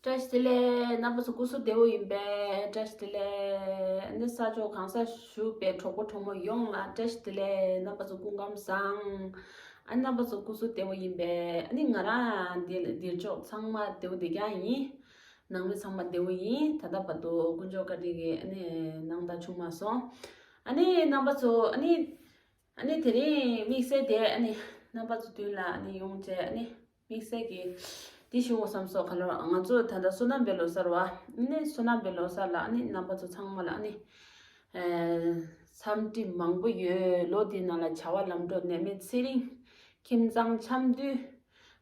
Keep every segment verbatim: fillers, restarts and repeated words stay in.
བཀྲ་ཤིས་བདེ་ལེགས། རྣམ་པ་ཚོ་སྐུ་གཟུགས་བདེ་པོ་ཡིན་པས། བཀྲ་ཤིས་བདེ་ལེགས། ཨ་ནི་ས་ཕྱོགས་གང་སར་བཞུགས་པའི་གྲོགས་པོ་གྲོགས་མོ་ཡོངས་ལ་བཀྲ་ཤིས་བདེ་ལེགས། རྣམ་པ་ཚོ་སྐུ་ཁམས་བཟང་། ཨ་ནི་རྣམ་པ་ཚོ་སྐུ་གཟུགས་བདེ་པོ་ཡིན་པས། ཨ་ནི་ང་རང་འདི་འདིར་ཕྱོགས་ཚང་མ་བདེ་པོ་བདེ་རྐྱང་ཡིན། ནང་མི་ཚང་མ་བདེ་པོ་ཡིན། ད་ལྟ་བར་དུ་དཀོན་མཆོག་བཀའ་དྲིན་གྱིས་ཨ་ནི་ནང་ལྟར་བྱུང་མ་སོང་། ཨ་ནི་རྣམ་པ་ཚོ་ཨ་ནི། ཨ་ནི་དེ་རིང་དམིགས་བསལ་དེ་ཨ་ནི་རྣམ་པ་ཚོ་མདུན་ལ་ཨ་ནི་ཡོང་བྱས། ཨ་ནི་དམིགས་བསལ་གྱི་འདི་ཞུ་དགོས་བསམ་སོང་། ག་ལོར་ང་ཚོ་ད་ལྟ་བསོད་ནམས་པའི་ལོ་གསར་བ། ཨ་ནི་བསོད་ནམས་པའི་ལོ་གསར་ལ་ཨ་ནི་རྣམ་པ་ཚོ་ཚང་མ་ལ་ཨ་ནི་ཨེ་འཚམས་འདྲི་མང་པོ་ཡོད། ལོ་འདིའི་ནང་ལ་བྱ་བ་ལམ་འགྲོ་ནད་མེད་ཚེ་རིང་། ཁྱིམ་ཚང་འཆམ་མཐུན།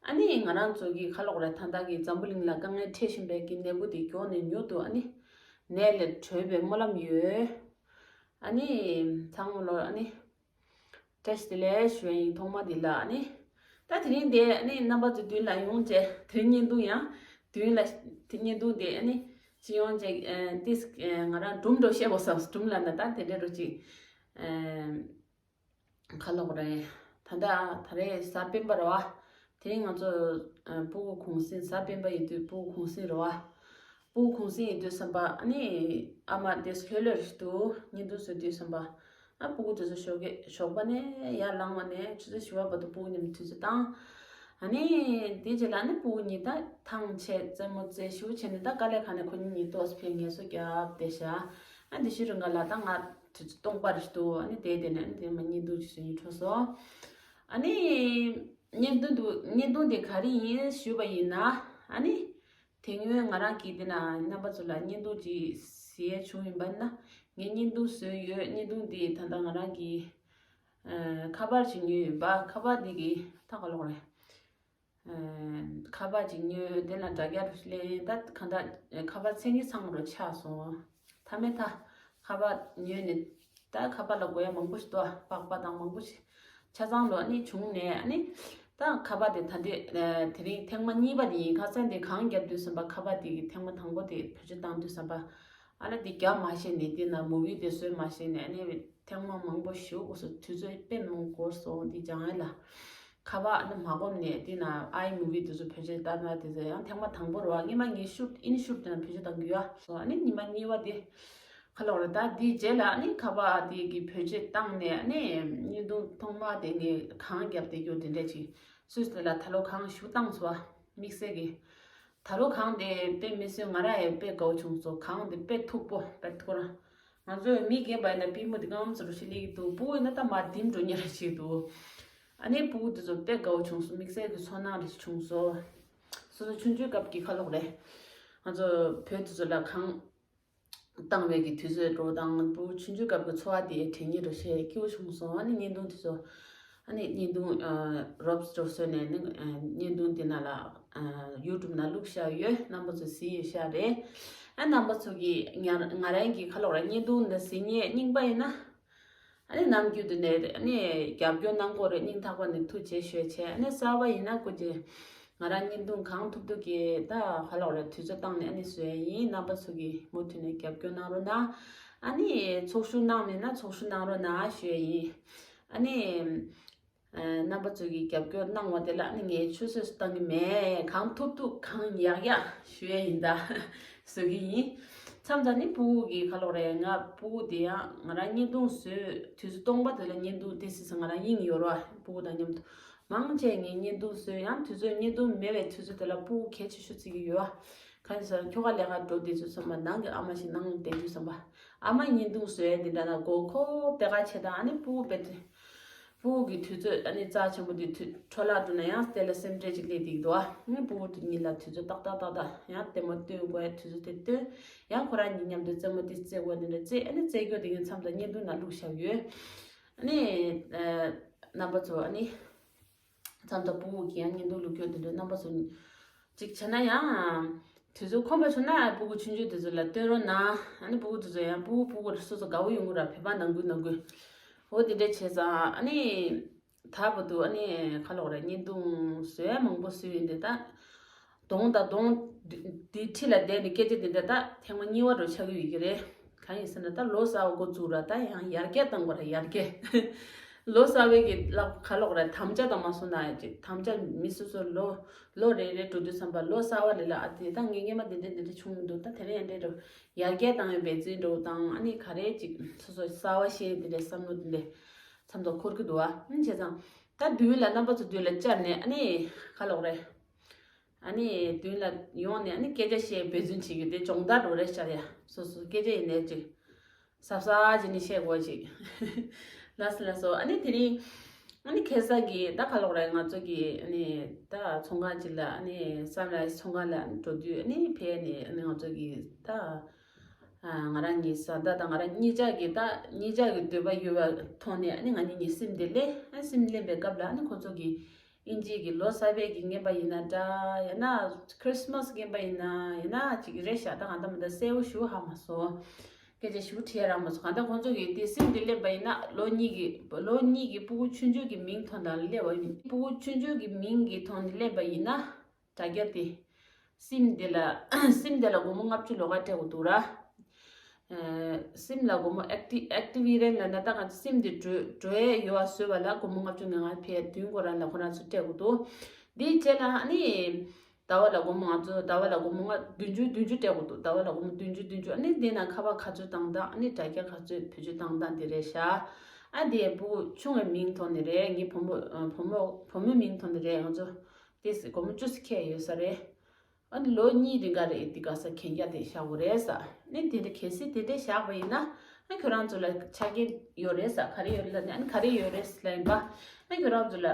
ཨ་ནི་ང་རང་ཚོ་གི་ག་ལོག་རེད། ད་ལྟ་གི་འཛམ་བུ་གླིང་ལ་དཀའ་ངལ་འཕྲད་བཞིན་པའི་གི་ནད་འབུ་དེ་མགྱོགས་ནས་མྱུར་དུ་ཨ་ནི་ནད་ལས་གྲོལ་བའི་སྨོན་ལམ་ཡོད། ཨ་ནི་ཚང་མ་ལོ་ཨ་ནི་བཀྲ་ཤིས་བདེ་ལེགས་ཞུ་བ་ཡིན། ཐོག་མ་འདི་ལ་ཨ་ནི། ད་དེ་རིང་འདི་ཨ་ནི་རྣམ་པ་ཚོ་མདུན་ལ་ཡོང་བྱས། དེ་རིང་བརྙན་ཐུང་ཡང་མདུན་ལ་དེ་བརྙན་ཐུང་འདི་ཨ་ནི་ཅི་ཡོང་བྱས། ཨ་ཏིས་ཨ་ང་རང་སྒྲུང་འདྲ་བཤད་དགོས་བསམ། སྒྲུང་ལབ་ན་ད་དེ་འདྲ་འདྲ་ཅིག་ཨ་ག་ལབ་དགོས་རེད། ད་ལྟ་ད་རེས་གཟའ་སྤེན་པ་རེད་བ། དེ་རིང་ང་ཚོ་ཨ་སྤུ་གུ་གུང་སེང་། གཟའ་སྤེན་པ་ཡིན་དུས་སྤུ་གུ་གུང་སེང་རེད་བ། སྤུ་གུ་གུང་སེང་ཡིན་དུས་བསམ་པ་ཨ་ནི་ཨ་མ་དེ་ལྷོད་ལྷོད་ཞིག་འདུག་བརྙན་ཐུང་བཟོ་དུས་བསམ་པ། ཨ་སྤུ་གུ་དེ་ཚོ་ཞོགས་ཀས་ཞོགས་པ་ནས་ཡར་ལངས་པ་ནས་ཆུ་ཚོད་བཞི་པ་བར་དུ་སྤུ་གུ་མཉམ་དུས་ཚོད་བཏང་། ཨ་ནི་དེ་རྗེས་ལ་ཨ་ནི་སྤུ་གུ་གཉིས་ད་ཐང་ཆད། རྩེད་མོ་རྩེ་ཞུ་བྱས་ནས་ད་དཀའ་ལས་ཁག་ནས་ཁོ་གཉིས་གཉིས་ཏོག་ཙམ་ཕར་ངལ་གསོ་རྒྱབ་བསྡད་ཤག་ཨ་དེ་ཤི་རིང་ག་ལ་ད་ང་དུས་ཚོད་སྟོང་པ་རེ་ཞིག་འདུག་ཨ་ནི་དེ་དེ་ནས་ཨ་ནི་དེ་མ་བརྙན་ཐུང་ཅིག་བཟོ་སྙིང་བྲོ་སོང་། ཨ་ནི་བརྙན་ཐུང་དུ་བརྙན་ཐུང་དེ་ག་རེ་ཡིན་ཞུས་པ་ཡིན་ན། ཨ་ནི་དེ་སྔོན་ང་རང་གིས་དེ་ན་རྣམ་པ་ཚོ་ལ་བརྙན་ཐུང་ཅིག་བཟོས་བྱུང་ཡིན་པ་ན། ངས་བརྙན་ཐུང་བཟོས་ཡོད། བརྙན་ཐུང་དེ་ད་ལྟ་ང་རང་གིས་ཨ་ཁ་པར་ཅིག་ཉོས་ཡོད་པ། ཁ་པར་དེ་གི་ད་ག་ལབ་དགོས་རེད། ཨ་ཁ་པར་ཅིག་ཉོས། དེ་ལ་སྒྲ་རྒྱག་རུ་ལེན། ད་གང་ལྟར་ཁ་པར་མཚན་ཉིད་ཚང་རུ་ཆགས་སོང་། ད་མེད་ད། ཁ་པར་ཉོས་ནས་ད་ཁ་པར་ལ་དགོས་ཡ་མང་པོ་ཞིག་འདུག་པགས་པ་དང་མང་པོ་ཞིག་ཆ་ཚང་ལོ་ཨ་ནི་བྱུང་ནས། ཨ་ནི་ད་ཁ་པར་དེ་ད་ལྟ་ཨ་དེ་རིང་ཐེངས་མ་གཉིས་པ་དེ་ཡིན། ཁ་སང་དེ་གང་བརྒྱབ་དུས་བསམ་པ། ཁ་པར་དེ་གི་ཐེངས་མ་དང་པོ་དེ་བེད་སྤྱོད་བཏང་དུས་བསམ་པ། ཨ་ལ་དེ་བརྒྱབ་མ་ཤེས་ནས། དེ་ན་མུ་བི་དེ་བཟོས་མ་ཤེས་ནས། ཨ་ནི་ཐེངས་མ་མང་པོ་ཞིག་འགོར་སོང་། དུས་ཚོད་དཔེ་མང་འགོར་སོང་། དེ་སྦྱང་ཡ་ལ། ཁ་པར་ཨ་ནི་མ་སྒོམ་ནས་དེ་ན་ཨའི་མུ་བི་དེ་ཚོ་བེད་སྤྱོད་བཏང་ན། དེ་ཚོ་ཡང་ཐེངས་མ་དང་པོ་རེད་བ། སྔོན་མ་ངས་ཤུཊ་ཨིན་ཤུཊ་དེ་ན་བེད་སྤྱོད་བཏང་གི་ཡོད། ཨ་ནི་ཉི་མ་གཉིས་པ་དེ་ག་ལབ་དགོས་རེད། ད་དེའི་རྗེས་ལ་ཨ་ནི་ཁ་པར་དེ་གི་བེད་སྤྱོད་བཏང་ནས། ཨ་ནི་བརྙན་ཐུང་ཐོག་མ་དེ་ངས་གང་བརྒྱབ་བསྡད་རྒྱུ་དེ་འདྲ་ཅིག་སུས་དེ་ལ་ད་ལོ་གང་ཞུ་བཏང་སོང་བ། དམིགས་བསལ་གྱི་ད་ལོ་གང་དེ་དཔེ་མི་སྲིད་ང་རང་ཡང་དཔེ་དགའ་བོ་བྱུང་སོང་། གང་དེ་དཔེ་མཐུག་པོ་དཔེ་མཐུག་ར། ང་ཚོས་མི་རྒན་པ་ཡིན་ན་པུས་མོ་དེ་སྐམ་ཙམ་རུ་ཞིག་སླེབས་ཀྱི་འདུག་སྤུ་གུ་ཡིན་ན་ད་མར་ལྡིང་འགྲོ་མཁན་ར་ཞིག་འདུག་ཨ་ནི་སྤུ་གུ་དེ་ཚོ་དཔེ་དགའ་བོ་བྱུང་སོང་། དམིགས་བསལ་གྱི་ཚོར་སྣང་རེ་ཞིག་བྱུང་སོང་། སོ་སོ་ཆུང་ཆུང་སྐབས་ཀྱི་ཁ་ལོག་རེད། ང་ཚོ་བོད་དེ་ཚོ་ལ་གང་བཏང་བའི་གི་དུས་ཚོད་འགྲོ་སྟངས། སྤུ་གུ་ཆུང་ཆུང་སྐབས་ཀྱི་འཚོ་བ་དེ་དྲན་མཁན་རེ་ཞིག་སྐྱིད་པོ་བྱུང་སོང་། ཨ་ནི་བརྙན་ཐུང་དེ་ཚོ། ཨ་ནི་བརྙན་ཐུང་ཨ་རོབ་ཙམ་བཟོས་ནས་ནི་ཨ་བརྙན་ཐུང་དེ་ནང་ལ་ཨ་ཡུ་ཊུབ་ནང་བླུགས་བཞག་ཡོད། རྣམ་པ་ཚོས་གཟིགས་ཡོད་ཤག་རེད། ཨ་རྣམ་པ་ཚོ་གིས་ང་ང་རང་གི་ཁ་ལོག་ར་བརྙན་ཐུང་འདི་གཟིགས་མཁན་རྙིང་པ་ཡིན་ན། ཨ་ནི་ནམ་རྒྱུན་དུ་ནས་ཨ་ནི་རྒྱབ་སྐྱོར་གནང་དགོས་རེད། སྙིང་ཐག་པ་ནས་ཐུགས་རྗེ་ཆེ་ཞུ་བྱས། ཨ་ནི་གསར་པ་ཡིན་ན་སྐུ་མཁྱེན། ང་རང་བརྙན་ཐུང་གང་ཐུབ་ཐུབ་ཀྱིས་ད་ཧ་ལོག་རེ་དུས་ཚོད་བཏང་ནས་ཨ་ནི་བཟོ་ཡ་ཡིན། རྣམ་པ་ཚོ་གིས་མུ་མཐུད་ནས་རྒྱབ་སྐྱོར་གནང་རོགས་གནང་། ཨ་ནི་ཚོགས་ཞུགས་གནང་མེད་ན་ཚོགས་ཞུགས་གནང་རོགས་གནང་ཞུ་ཡ་ཡིན། ཨ་ནི་ཨ་རྣམ་པ་ཚོ་གིས་རྒྱབ་སྐྱོར་གནང་བ་དེ་ལ་ཨ་ནི་ངས་ཆུད་ཟོས་སུ་བཏང་གི་མེད། གང་ཐུབ་ཐུབ་གང་ཡག་ཡག་ཞུ་ཡ་ཡིན། ད་བཟོ་གི་ཡིན། མཚམས་མཚམས་ནི་སྤུ་གུ་གི་ཁ་ལོག་རེད། ང་སྤུ་གུ་དེ་ཡང་ང་རང་བརྙན་ཐུང་བཟོས་དུས་ཚོད་སྟོང་པ་དེ་ལ་བརྙན་ཐུང་དེ་སྲིད་ང་རང་དབྱིངས་ཡོད་ར། སྤུ་གུ་དང་མཉམ་དུ་མང་ཆེ་ངས་བརྙན་ཐུང་བཟོས། ཡང་དུས་ཚོད་བརྙན་ཐུང་མེད་པའི་དུས་ཚོད་དེ་ལ་སྤུ་གུ་གལ་ཆེ་ཤོས་བརྩི་གི་ཡོད། གང་ཡིན་ཟེར་ན་ཁྱོ་ག་ལས་ཀ་འགྲོ་བསྡད་དུས་ཙམ་པ་ནང་གི་ཨ་མ་ཞིག་ནང་ལ་བསྡད་དུས་ཙམ་པ། ཨ་མ་བརྙན་ཐུང་བཟོས་དེ་འདྲ་ན་མགོ་འཁོར་དེ་ག་ཆེ་དང་། ཨ་ནི་སྤུ་གུ་དཔེ་དེ། སྤུ་གུ་གི་དུས་ཚོད་ཨ་ནི་རྩ་ཆེན་པོ་དེ་དུས་འཕྲོ་བརླག་འགྲོ་ན་ཡང་དེ་ལ་སེམས་ཁྲལ་ཅིག་སླེབས་བསྡད་ཀྱི་འདུག་ཨ་ནི་སྤུ་གུ་དེ་གཉིས་ལ་དུས་ཚོད་ཏག་ཏག་ཏག་ཏག་ཡང་ལྟད་མོ་སྟོན་དགོས་ཡ་དུས་ཚོད་དེ་སྟོན། ཡང་ཁོ་རང་གཉིས་མཉམ་དུ་རྩེད་མོ་དེ་རྩེ་དགོས་དེ་འདྲ་རྩེ། ཨ་ནི་རྩེ་རྒྱུ་དེ་གི་མཚམས་དང་བརྙན་ཐུང་ནང་བླུགས་བཞག་ཡོད། ཨ་ནི་ཨ་རྣམ་པ་ཚོ་ཨ་ནི། མཚམས་དང་སྤུ་གུ་གི་ཡང་བརྙན་ཐུང་བླུགས་རྒྱུ་དེ་འདྲ་རྣམ་པ་ཚོ་གཅིག་བྱས་ན་ཡང་དུས་ཚོད་ཁོམ་པ་བྱུང་ན་སྤུ་གུ་ཆུང་ཆུང་དེ་ཚོ་ལ་སྟོན་རོགས་གནང་། ཨ་ནི་སྤུ་གུ་དེ་ཚོ་ཡང་སྤུ་གུ་སྤུ་གུ་རེ་སོ་སོ་དགའ་བོ་ཡོང་གི་ར། བོད་པ་ནང་ཁུལ་ནང་ཁུལ་འོ་དེ་འདྲ་བྱས་ཙང་། ཨ་ནི་ད་བར་དུ་ཨ་ནི་ཁ་ལོག་རེ་བརྙན་ཐུང་བཟོས་མང་པོ་བཟོས་ཡོད་འདི་ད། གདོང་དང་གདོང་འདི་འཁྲིས་ལ་བསྡད་ནས་སྐད་ཆ་འདི་འདྲ་ད་ཐེངས་མ་གཉིས་པ་རུ་ཆགས་ཀྱི་ཡོད་ཀྱི་རེད། གང་ཡིན་ཟེར་ན་ད་ལོ་གསར་པ་འགོ་བཙུགས་ར། ད་ཡང་ཡར་རྒྱས་གཏང་དགོས་ར། ཡར་རྒྱས། ལོ་གསར་བའི་གི་ལ་ཁ་ལོག་ར་དམ་བཅའ་དང་མ་སོང་ན་ཡ་ཅིག་དམ་བཅའ་མི་སོ་སོ་ལོ་ལོ་རེ་རེ་འགྲོ་དུས་བསམ་པ་ལོ་གསར་བ་ལས་ལ་ཨ་དེ་ད་ངས་སྔན་མ་དེ་འདྲ་དེ་འདྲ་བྱུང་མི་འདུག་ད་དེ་རིང་ཡང་འདྲ་འགྲོ་ཡར་རྒྱས་བཏང་བའི་འབད་བརྩོན་འགྲོ་དང་ཨ་ནི་ག་རེ་ཅིག་སོ་སོ་གསར་བ་ཤེས་དེ་འདྲའི་བསམ་བློ་དེ་འདྲ་མཚམས་ཐོག་འཁོར་གི་འདུག་ཨ། ཨ་ནི་བྱས་ཙང་ད་མདུན་ལ་རྣམ་པ་ཚོ་མདུན་ལ་བཅར་ནས་ཨ་ནི་ཁ་ལོག་རེ། ཨ་ནི་མདུན་ལ་ཡོང་ནས་ཨ་ནི་སྐད་ཆ་བཤད་འབད་བརྩོན་བྱེད་རྒྱུ་དེ་སྦྱོང་བརྡར་འགྲོ་རེད་ཤག་ཡ། སོ་སོ་སྐད་ཆ་ཡིན་ནའི་ཅིག་ཟབ་ཟབ་བྱས་ནས་བཤད་དགོས་ཅིག་ལགས་སོ་ལགས་སོ། ཨ་ནི་དེ་རིང་ཨ་ནི་ཁ་སང་གི་ད་ཁ་ལོག་རེད། ང་ཚོ་གི་ཨ་ནི་ད་ཚོང་ཁང་ཅིག་ལ་ཨ་ནི་སན་རའི་སི་ཚོང་ཁང་ལ་འགྲོ་དུས་ཨ་ནི་ཕེབས་ནས་ཨ་ནི་ང་ཚོ་གི་ད་ང་རང་གཉིས་བཟའ་ཟླ་དང་ང་རང་གཉིས་ཆ་གི་ད་གཉིས་ཆ་གི་འདོད་པ་ཡོད་པ་མཐོང་ནས་ཨ་ནི་ང་གཉིས་གཉིས་སིམ་དེ་ལེན། ཨ་སིམ་ལེན་པའི་སྐབས་ལ་ཨ་ནི་ཁོ་ཚོ་གི་ཨིན་ཇི་གི་ལོ་གསར་པའི་གི་རྔན་པ་ཡིན་ན་འདྲ། ཡང་ན་ཁྲིས་མས་རྔན་པ་ཡིན་ན་ཡང་ན་ཅིག་རེད་ཤག་ད་གང་ལྟར་མི་འདྲ་གསལ་པོ་ཞུ་ཧ་མ་སོང་། སྐད་ཆ་ཞུ་ཁྲིད་རག་མ་སོང་། གང་ལྟར་ཁོང་ཚོ་གིས་དེ་སིམ་དེ་ལེན་པ་ཡིན་ན་ལོ་གཉིས་ཀྱི་ལོ་གཉིས་ཀྱི་སྤུ་གུ་ཆུང་ཆུང་གི་མིང་ཐོག་ནས་ལེན་པ་ཡིན། སྤུ་གུ་ཆུང་ཆུང་གི་མིང་གི་ཐོག་ནས་ལེན་པ་ཡིན་ན་དྲ་རྒྱ་དེ་སིམ་དེ་ལ་སིམ་དེ་ལ་སྒོར་མོ་ལྔ་བཅུ་ལོགས་ཀ་སྤྲད་དགོས་འདུག་ར། སིམ་ལ་སྒོར་མོ་ཨེག་ཊི་ཨེག་ཊི་ཝི་རེད་ལབ་ན་ད་ང་ཚོ་སིམ་དེ་འགྲོ་འགྲོ་ཡས་ཡོད་པ་བཟོས་པ་ལ་སྒོར་མོ་ལྔ་བཅུ་ང་ང་ཕེབས་བདུན་སྒོར་ར་ལ་ཁོ་རང་ཚོ་སྤྲད་དགོས་འདུག་དེའི་རྗེས་ལ་ཨ་ནི་ཟླ་བ་ལ་སྒོར་མོ་ང་ཚོ་ཟླ་བ་ལ་སྒོར་མོ་ང་བདུན་ཅུ་བདུན་ཅུ་སྤྲད་དགོས་འདུག་ཟླ་བ་ལ་སྒོར་མོ་བདུན་ཅུ་བདུན་ཅུ། ཨ་ནི་དེ་ན་ཁ་པར་ག་ཚོད་བཏང་སྟངས་ཨ་ནི་དྲ་རྒྱ་ག་ཚོད་བེད་སྤྱོད་བཏང་སྟངས་དེ་རེད་ཤག་ཨ་དེ་བུ་ཆུང་བའི་མིང་ཐོག་ནས་རེད། ངའི་བུ་མོ་བུ་མོ་བུ་མོའི་མིང་ཐོག་ནས་རེད། ང་ཚོ་དེ་སྒོར་མོ་བཅུ་ཙམ་ཁེལ་ཡོད་ས་རེད། ཨ་ནི་ལོ་གཉིས་རིང་ག་རེ་འདི་ག་ས་གན་རྒྱ་དེ་བཞག་དགོས་རེད་ས། ནི་དེ་འདྲ་གལ་སྲིད་དེ་འདྲ་བཞག་པ་ཡིན་ན་ཨ་ཁྱོད་རང་ཚོ་ལ་ཆ་རྐྱེན་ཡོད་རེད་ས། ག་རེ་ཡོད་རེད་ལབ་ནས་ཨ་ནི་ག་རེ་ཡོད་རེད་ལབ་ཡིན་པ་ཨ་ཁྱོད་རང་ཚོ་ལ་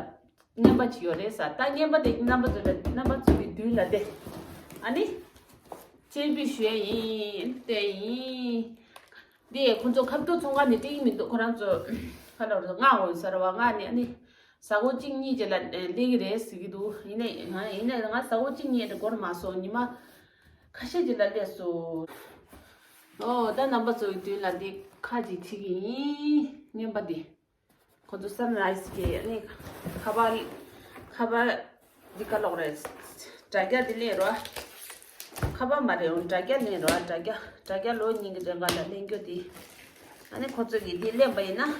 རྔན་པ་ཅིག་ཡོད་རེད་ས། ད་རྔན་པ་དེ་རྣམ་པ་ཚོ་ལ་རྣམ་པ་ཚོ་གི་མདུན་ལ་དེ་ཨ་ནི་སྤྱན་འབུལ་ཞུ་ཡ་ཡིན་སྟོན་ཡིན། དེ་ཁོ་ཚོ་ཁ་ཐུག་ཚོང་ཁང་ནས་སྤྲད་ཀྱི་མི་འདུག་ཁོ་རང་ཚོ་ཁ་ལོ་རེ་མངགས་འོང་ས་རེད་བ། མངགས་ནས་ཨ་ནི། ཟ་ཁང་གཅིག་གཉིས་ཅིག་ལ་ལས་ཀྱི་རེད་ཟེར་གྱི་འདུག་ཡིན་ནའི་ང་ཡིན་ནའི་ང་ཟ་ཁང་གཅིག་གཉིས་རེ་འགོར་མ་སོང་། ཉི་མ་ཁ་ཤས་ཅིག་ལ་སླེབས་སོང་། ཨོ་ད་རྣམ་པ་ཚོའི་མདུན་ལ་འདི་ཁ་ཅིག་ཁྲིད་ཀྱི་ཡིན། རྔན་པ་འདི་ཁོ་ཚོ་སན་རའི་སི་གི་ཨ་ནི་ཁ་པར་ཁ་པར་འདི་ཀ་ལོག་རེད། དྲ་རྒྱ་འདི་ལེན་རོགས། ཁ་པར་མ་རེད་འོང་། དྲ་རྒྱ་ལེན་རོགས། དྲ་རྒྱ་དྲ་རྒྱ་ལོ་གཉིས་ཀྱི་རིང་ག་ལ་ལེན་རྒྱུ་འདི་ཨ་ནི་ཁོ་ཚོ་གིས་འདི་ལེན་པ་ཡིན་ན།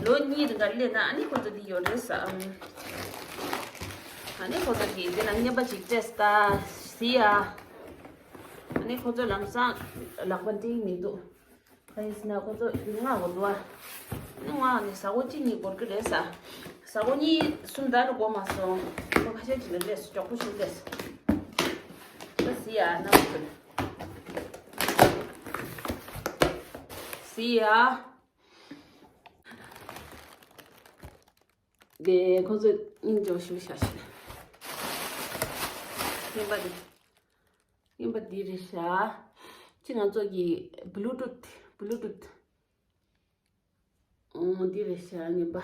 ལོ་གཉིས་རིང་ག་སླེབས་ན་ཨ་ནི་ཁོ་ཚོ་འདི་ཡོད་རེད་ས། ཨ་ནི་ཁོ་ཚོ་གིས་འདི་ལ་རྔན་པ་ཞིག་སྤྲད་ས་ད་ཟི་ཡ། ཨ་ནི་ཁོ་ཚོ་ལམ་སང་ལག་པ་འདྲེན་མི་འདུག་ག་ཡིན་ཟེར་ན་ཁོ་ཚོ་མངགས་དགོས་འདུག་ཨ་ནི་མངགས་ནས་ཟ་ཁང་གཅིག་གཉིས་འགོར་གི་རེད་ས། ཟ་ཁང་གཉིས་གསུམ་ད་རུ་འགོར་མ་སོང་། ཁོ་ཁ་ཤས་ཅིག་ལ་སླེབས་སོང་། མགྱོགས་པོ་ཞིག་སླེབས་སོང་། ད་ཟི་ཡ་རྣམ་པ་ཚོ། ཟི་ཡ། དེ་ཁོ་ཚོས་སྙིང་རྗེ་པོ་ཞིག་བྱ་ཞིག་རྔན་པ་འདི་རྔན་པ་འདི་རེད་ཤག་ཅི་ང་ཚོ་གི་བླུ་ཊུཐ་བླུ་ཊུཐ་འོ་འདི་རེད་ཤག་རྔན་པ།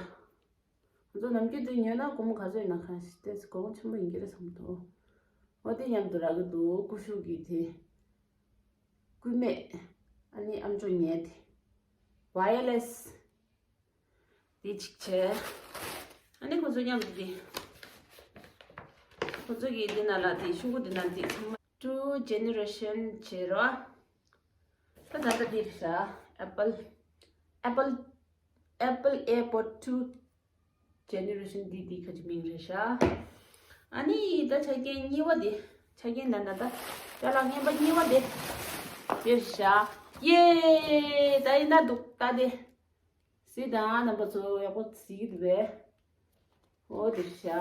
ང་ཚོ་ནམ་རྒྱུན་འདི་ཉོས་ན་སྒོར་མོ་ག་ཚོད་ཡིན་ན་གང་ཞིག་ཏོག་ཙམ་སྒོར་མོ་ཆེན་པོ་ཡིན་གྱི་རེད་བསམ་འདུག་འོ་དེ་མཉམ་དུ་རག་གི་འདུག་སྐུ་ཞབས་ཀྱི་དེ། སྐུད་མེད། ཨ་ནི་ཨམ་ཅོག་ཉལ་དེ། ཝ་ཡར་ལེ་སི། དེ་གཅིག་བྱས། ཨ་ནི་ཁོ་ཚོ་མཉམ་དུ་དེ། ཁོ་ཚོ་གི་དེ་ན་ལ་དེ་ཤོག་གུ་དེ་ན་དེ་ཚང་མ། ཊུ་ཇེ་ནེ་རེ་ཤན་བྱེད་རོགས། ད་ད་ལྟ་དེ་རེད་ཤག་ཨེ་པལ། ཨེ་པལ། ཨེ་པལ་ཨེར་པོཌ་ཊུ་ཇེ་ནེ་རེ་ཤན་དེ་དེ་ཁ་ཅིག་མིང་རེད་ཤག་ཨ་ནི་ད་ཆ་རྐྱེན་གཉིས་པ་དེ། ཆ་རྐྱེན་ན་ན་ད། ཅ་ལག་རྔན་པ་གཉིས་པ་དེ། དེ་རེད་ཤག་ཡེ། ད་ཡིན་ན་འདུག་ད་དེ། གཟིགས་དང་རྣམ་པ་ཚོ་ཡག་པོ་གཟིགས་ཀྱི་འདུག་པས། འོ་དེ་རེད་ཤག་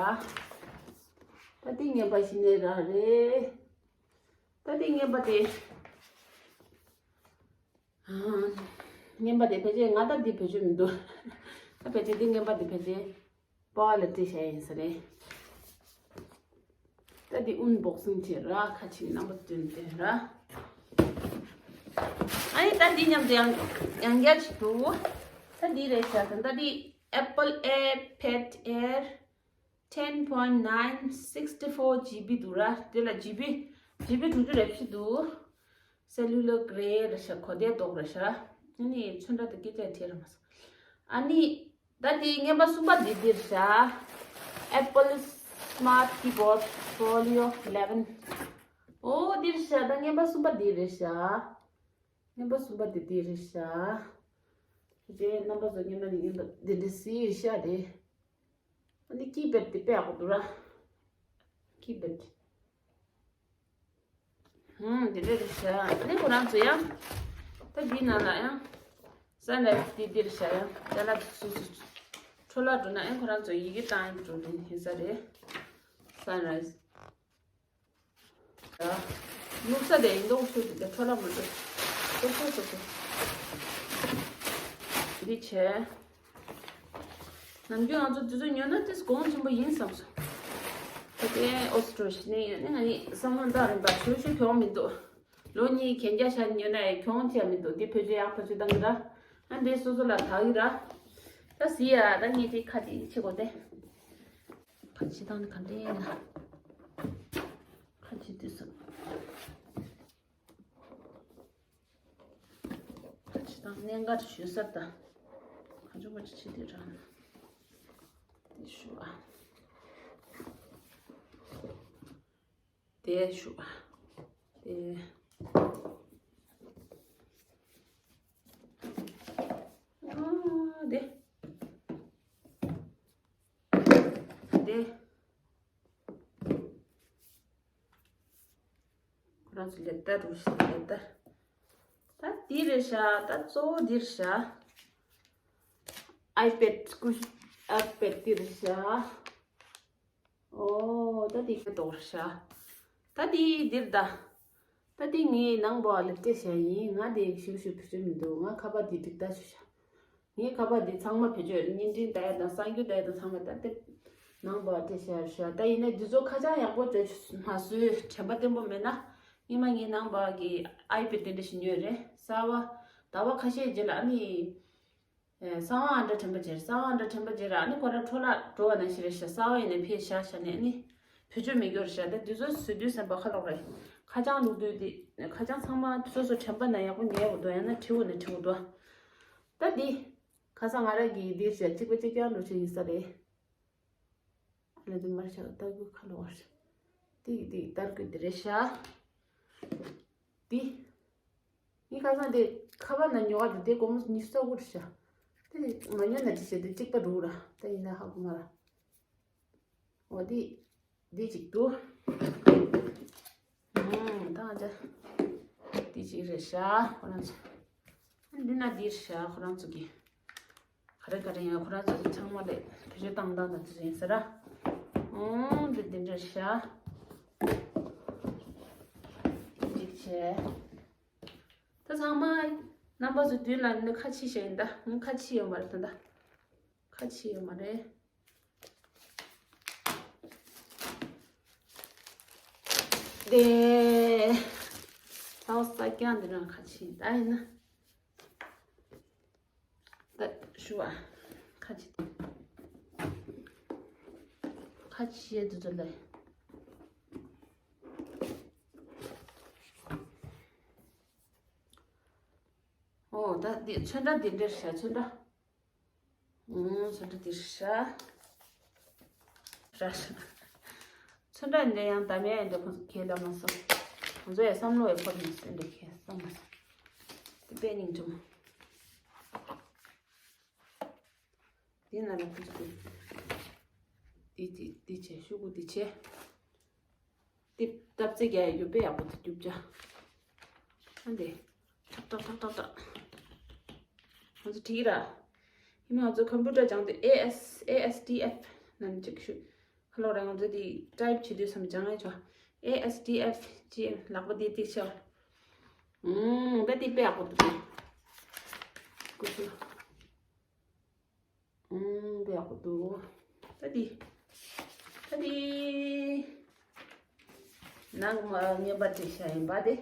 ད་དེ་རྔན་པ་ཞིག་ནས་རག་རེད། ད་དེ་རྔན་པ་དེ། རྔན་པ་དེ་ཕལ་ཆེར་ང་ད་འདི་བེད་སྤྱོད་མི་འདུག་ད་ཕལ་ཆེར་འདི་རྔན་པ་དེ་ཕལ་ཆེར་པ་ལ་སྤྲད་བྱས་ཡིན་ས་རེད། ད་འདི་ཨུན་བོག་སིང་བྱེད་ར་ཁ་ཅིག་རྣམ་པ་སྟོན་སྟོན་ར། ཨ་ནི་ད་འདི་མཉམ་དུ་ཡང་ཡང་བསྐྱར་ཅིག་འདུག་ད་འདི་རེད་ཤག་ད་འདི་Apple AirPad Air ten point nine sixty four GB འདུག་ར། དེ་ལ་ཇི་བི་ཇི་བི་དྲུག་ཅུ་རེ་བཞི་འདུག་སེ་ལུ་ལར་གྷི་རེ་རེད་ཤག་གོ་དེ་ཏོག་རེད་ཤག་ཨ་ནི་ཚོན་ཁྲ་དང་སྐད་ཆ་བྲིས་ར་མ་སོང་། ཨ་ནི་ད་དེ་རྔན་པ་གསུམ་པ་འདི་འདིར་ཤག Apple Smart Keyboard Folio eleven། ཨོ་འདིར་ཤག་ད་རྔན་པ་གསུམ་པ་འདི་རེད་ཤག་རྔན་པ་གསུམ་པ་འདི་འདི་རེད་ཤག་དེ་རྣམ་པ་ཚོ་ཉི་མ་ནི་ཡིན་པ་འདི་འདྲ་སི་ཡོད་ཤ་རེད། ཨ་ནི་ཀི་པེད་དེ་དཔེ་ཡག་པོ་འདུག་ར། ཀི་པེད། ཧུམ། འདི་འདྲ་རེད་ཤ། ཨ་ནི་ཁོ་རང་ཚོ་ཡང་། ད་འདི་ནང་ལ་ཡང་། སན་རའི་ཛི་དེ་འདིར་ཤ་ཡང་། ཅ་ལག་སོ་སོ། འཕྲོ་བརླག་འགྲོ་ན་ཡང་ཁོ་རང་ཚོ་ཡི་གེ་བཏང་ཡང་འགྲོ་གི་ཡིན་ས་རེད། སན་རའི་ཛི། ལུག་ས་དེ་ཡིན་མདོག་ཤུ་དེ་འཕྲོ་བརླག་མི་འགྲོ། སོ་སོ་སོ་སོ། འདི་བྱས། ནམ་རྒྱུན་ང་ཚོ་དུས་ཚོད་ཉོ་ན་ཏིས་གོང་ཆེན་པོ་ཡིན་བསམ་སོང་། ད་ལྟའི་ཨོ་སི་ཀྲོ་ཤི་ནས་ཡོད་ནས་ང་ནི་བསམ་བློ་འདང་རིང་པ་ཞུ་ཞུ་གྱོང་མི་འདུག་ལོ་གཉིས་གན་རྒྱ་ཤར་ཉོ་ན་ཡང་གྱོང་ཆེ་མི་འདུག་འདི་བེད་སྤྱོད་ཡག་བེད་སྤྱོད་བཏང་གི་ར། ཨ་འདི་སོ་སོ་ལ་དག་གི་ར། ད་ཟི་ཡ་ད་ངས་དེ་ཁ་ཅིག་བྱེད་དགོས་ཏེ། ཁ་ཅིག་བཏང་ནས་ག་འདྲ་ཡིན་ན། ཁ་ཅིག་དུས་སུ། ཁ་ཅིག་བཏང་གནད་འགག་ཞུ་ས་ད། ག་ཚོད་པ་ཅིག་བྱེད་དུས་རང་། དེ་ཞུ་ཨ། དེ་ཞུ་ཨ། དེ། ཨ་དེ། དེ། ཁོ་རང་ཚོ་ལེ་ཏར་རུ་ཤི་ལེ་ཏར། ད་འདི་རེད་ཤག་ད་གཙོ་བོ་འདི་རེད་ཤག་ཨའི་པེད་ཀུ་ཤུ་ཨའི་པེད་འདི་རེད་ཤག་ཨོ་ད་འདི་ག་དོག་རེད་ཤག་ད་འདི་འདིར་ད། ད་འདི་ངའི་ནང་པ་ལ་སྤྲད་བཞག་ཡིན། ང་དེ་ཞུ་ཞུ་བུ་ཆུ་མི་འདུག་ང་ཁ་པར་འདི་འགྲིག་ད་ཞུ་ཤག་ངའི་ཁ་པར་འདི་ཚང་མ་བེད་སྤྱོད་བརྙན་འཕྲིན་ལྟ་ཡ་དང་གསར་འགྱུར་ལྟ་ཡ་དང་ཚང་མ་ད་ལྟ་ནང་པ་སྤྲད་བཞག་ཤག་ད་ཡིན་ནའི་འདི་ཚོ་ཁ་བྱང་ཡག་པོ་སྤྲད་མ་བཟོས་དྲན་པ་བརྟན་པོ་མེད་ན། སྔོན་མ་ངའི་ནང་པ་གི་ཨའི་པེད་དེ་འདྲ་ཞིག་ཉོས་རེད། གསར་པ་ཟླ་བ་ཁ་ཤས་རྗེས་ལ་ཨ་ནི། གསང་བ་ཨ་འདྲ་དྲན་པ་བརྗེད། གསང་བ་ཨ་འདྲ་དྲན་པ་བརྗེད་ར། ཨ་ནི་ཁོ་རང་འཕྲོ་བརླག་འགྲོ་བ་ནང་བཞིན་རེད་ཤག་གསར་པ་ཡིན་ནའི་ཕར་བཞག་བཞག་ནས་ཨ་ནི་བེད་སྤྱོད་མི་འགྱུར་ཤག་ད་འདི་ཚོ་བཟོ་དུས་སེམས་པ་ཁ་ལོག་རེད། ཁ་བྱང་བླུགས་དུས་འདི་ཁ་བྱང་ཚང་མ་སོ་སོ་དྲན་པ་ན་ཡག་པོ་ཉར་དགོས་འདུག་ཡང་ན་བྲི་དགོས་ན་བྲི་དགོས་འདུག་ད་འདི་ཁ་སང་ང་རང་གིས་འདི་བྱས་གཅིག་པ་གཅིག་རྐྱང་འགྲོ་ཆེད་ཡིན་ས་རེད། ཨ་ལས་འདི་མར་བཞག་ལྟ་དགོས་ཁ་ལོག་བར། ཏིག་ཏིག་ལྟར་དགོས་འདི་རེད་ཤག་འདི། ངའི་ཁ་སང་དེ་ཁ་པར་ནང་ཉོ་བ་དེ་དེ་སྒོར་མོ་ཉི་ཤུ་རྩ་དགུ་རེད་ཤག་དེ་མ་ཉོ་ན་ཅི་བྱེད་དེ་གཅིག་པ་འགྲོ་ར། ད་ཡིན་ན་ཧ་གོ་མ་ར། འོ་དེ་དེ་གཅིག་འདུག་ཨང་། ད་ང་ཅག་དེ་གཅིག་རེད་ཤག་ཁོ་རང་ཚོ། འདི་ན་འདི་རེད་ཤག་ཁོ་རང་ཚོ་གི། ག་རེ་ག་རེ་ཡིན་ན་ཁོ་རང་ཚོ་ཚང་མ་ལས་བེད་སྤྱོད་བཏང་སྟངས་དང་དེ་ཚོ་ཡིན་ས་ར། ཨང་། འདི་འདི་འདྲ་ཤག་འཇིགས་བྱས། ད་ཚང་མ་རྣམ་པ་ཚོ་མདུན་ལ་ནི་ཁ་ཕྱེ་བཞག་ཡིན། ད་ངས་ཁ་ཕྱེ་ཡོད་མ་རེད། ད་ད་ཁ་ཕྱེ་ཡོད་མ་རེད། དེ། ཚ་བ་ས་ཀྱང་འདི་ན་ཁ་ཕྱེ་ཡིན། ད་ཡིན་ན། ད་ཞུ་བ། ཁ་ཕྱེ། ཁ་ཕྱེ་དུ་དུ་ལེ། ཨོ་ད་འདི་ཚོན་ཁྲ་འདི་འདྲ་ཤ་ཚོན་ཁྲ། ཨུམ། ཚོན་ཁྲ་འདི་ཤ། ར་ཤ། ཚོན་ཁྲ་འདི་ཡང་དམ་ཡ་ཡིན་འདི་ཁོང་ཚོ་ཁས་ལ་མ་སོང་། ཁོང་ཚོ་ཡ་བསམ་བློ་ཡ་ཕོག་མི་སྲིད་འདི་ཁས་བསམ་མ་སོང་། འདི་དཔེ་སྙིང་རྗེ་མོ། འདི་ན་ལ་ཁོང་ཚོ་འདི་འདི་འདི་བྱས་ཤོག་གུ་འདི་བྱས། འདི་སྟབས་རྩེ་རྒྱག་ཡ་ཡོད་པས་ཡག་པོ་འདི་རྒྱུག་བྱ། ཨ་འདི། ཏག་ཏག་ཏག་ཏག་ཏག་ང་ཚོ་བྲིས་ར། ཡིན་ན་ང་ཚོ་ཀམ་པུ་ཊར་སྦྱང་དུས་ཨེ་ཨེས་ཨེ་ཨེས་ཌི་ཨེཕ་ནམ་ཅིག་ཞུ། ཁ་ལོ་ར་ང་ཚོ་འདི་ཊའིབ་བྱེད་དུས་སམ་སྦྱང་ཡ་ཆོག་ཨེ་ཨེས་ཌི་ཨེཕ་ཅེས་ལག་པ་འདི་ཏིག་ཤོག་ཨུམ། ད་འདི་དཔེ་ཡག་པོ་འདུག་སྐུ་གཟུགས། ཨུམ། དཔེ་ཡག་པོ་འདུག་ད་འདི། ད་འདི། ནང་མ་རྔན་པ་བྲིས་བཞག་ཡིན་པ་དེ།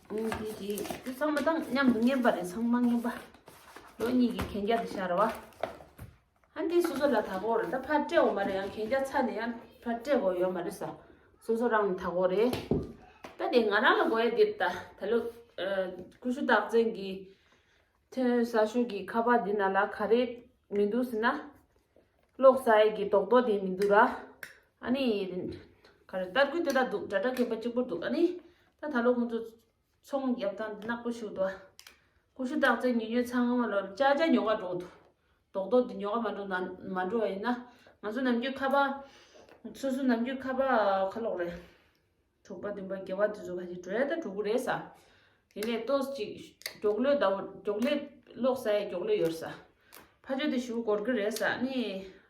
ཨུམ། འདི་འདི་འདི་ཚང་མ་དང་མཉམ་དུ་རྔན་པ་རེད། ཚང་མ་རྔན་པ། ལོ་གཉིས་ཀྱི་གན་རྒྱ་དེ་ཤར་བ། ཨ་འདི་སོ་སོ་ལ་ད་གོ་རེད། ད་ཕར་སྤྲད་འོ་མ་རེད། ཡང་གན་རྒྱ་ཚ་ནས་ཡང་ཕར་སྤྲད་གོ་ཡོད་མ་རེད་ས། སོ་སོ་རང་ལ་ད་གོ་རེད། ད་དེ་ང་རང་ལ་གོ་ཡ་འདི་ད་ད་ལོ། ཨ། ཀུ་ཤུ་རྟགས་མཚན་གྱི། ཐོན་ས་ཤོག་གི་ཁ་པར་འདི་ན་ལ་ག་རེ་མི་འདུག་ཟེར་ན། ཀློག་ས་ཡི་གི་རྡོག་རྡོག་དེ་མི་འདུག་ར། ཨ་ནི། ག་རེ་ལྟར་སྐུལ་དེ་དག་འདུག་འདྲ་འདྲ་མཁན་པོ་གཅིག་པོ་འདུག་ཨ་ནི། ད་ད་ལོ་ཁོང་ཚོ་ཚོང་རྒྱབ་སྟངས་འདི་ནག་པོ་ཞིག་འདུག་ཀུ་ཤུ་སྟག་རྩེ་ཉོ་ཉོ་ཚང་མ་ལོ་ཅག་ཅག་ཉོ་ག་འགྲོ་འདུག་རྡོག་རྡོག་འདི་ཉོ་ག་མ་འགྲོ་ན་མ་འགྲོ་བ་ཡིན་ན། ང་ཚོ་ནམ་རྒྱུན་ཁ་པར། སོ་སོ་ནམ་རྒྱུན་ཁ་པར་ཁ་ལོག་རེད། དྲུག་པ་བདུན་པ་བརྒྱད་པ་དེ་ཚོ་ཕལ་ཆེར་འགྲོ་ཡ་ད་འགྲོ་གི་རེད་ས། དེ་ནས་ཏོག་ཙམ་ཅིག་མགྱོགས་ལོས་ཟླ་བོ་མགྱོགས་ལོས་གློག་ཟ་ཡ་མགྱོགས་ལོས་ཡོད་ས། ཕ་ཆོས་དེ་ཞུ་འགོར་གི་རེད་ས་ནི།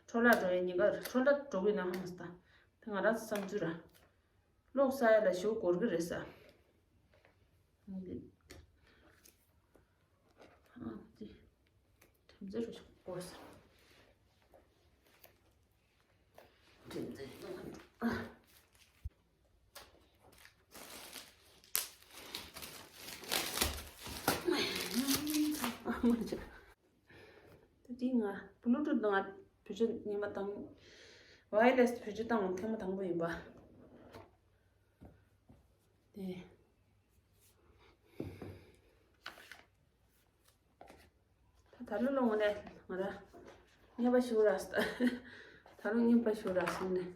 འཕྲོ་བརླག་འགྲོ་ཡ་ཉེན་ཁ་རེད། འཕྲོ་བརླག་འགྲོ་གི་ན་ཧ་མ་སྟ། དེ་ང་རང་བསམ་ཚུལ་ར། གློག་ཟ་ཡ་ལ་ཞུ་འགོར་གི་རེད་ས། ཨ་ཙི། ཁྲིམས་རྩོད་རུ་ཞུ་འགོར་ས། ཁྲིམས་རྩོད། ཨ་མ་ཅི། ད་དེ་ང་Bluetooth་ནང་བེད་སྤྱོད་ཉི་མ་དང་། Wireless་བེད་སྤྱོད་བཏང་ཐེངས་མ་དང་པོ་ཡིན་པ། དེ། ད་ད་ལོ་ལོ་ངོ་ནས་ང་ར་རྔན་པ་ཞུ་ར་ས། ད་ལོ་རྔན་པ་ཞུ་ར་སོང་ནས།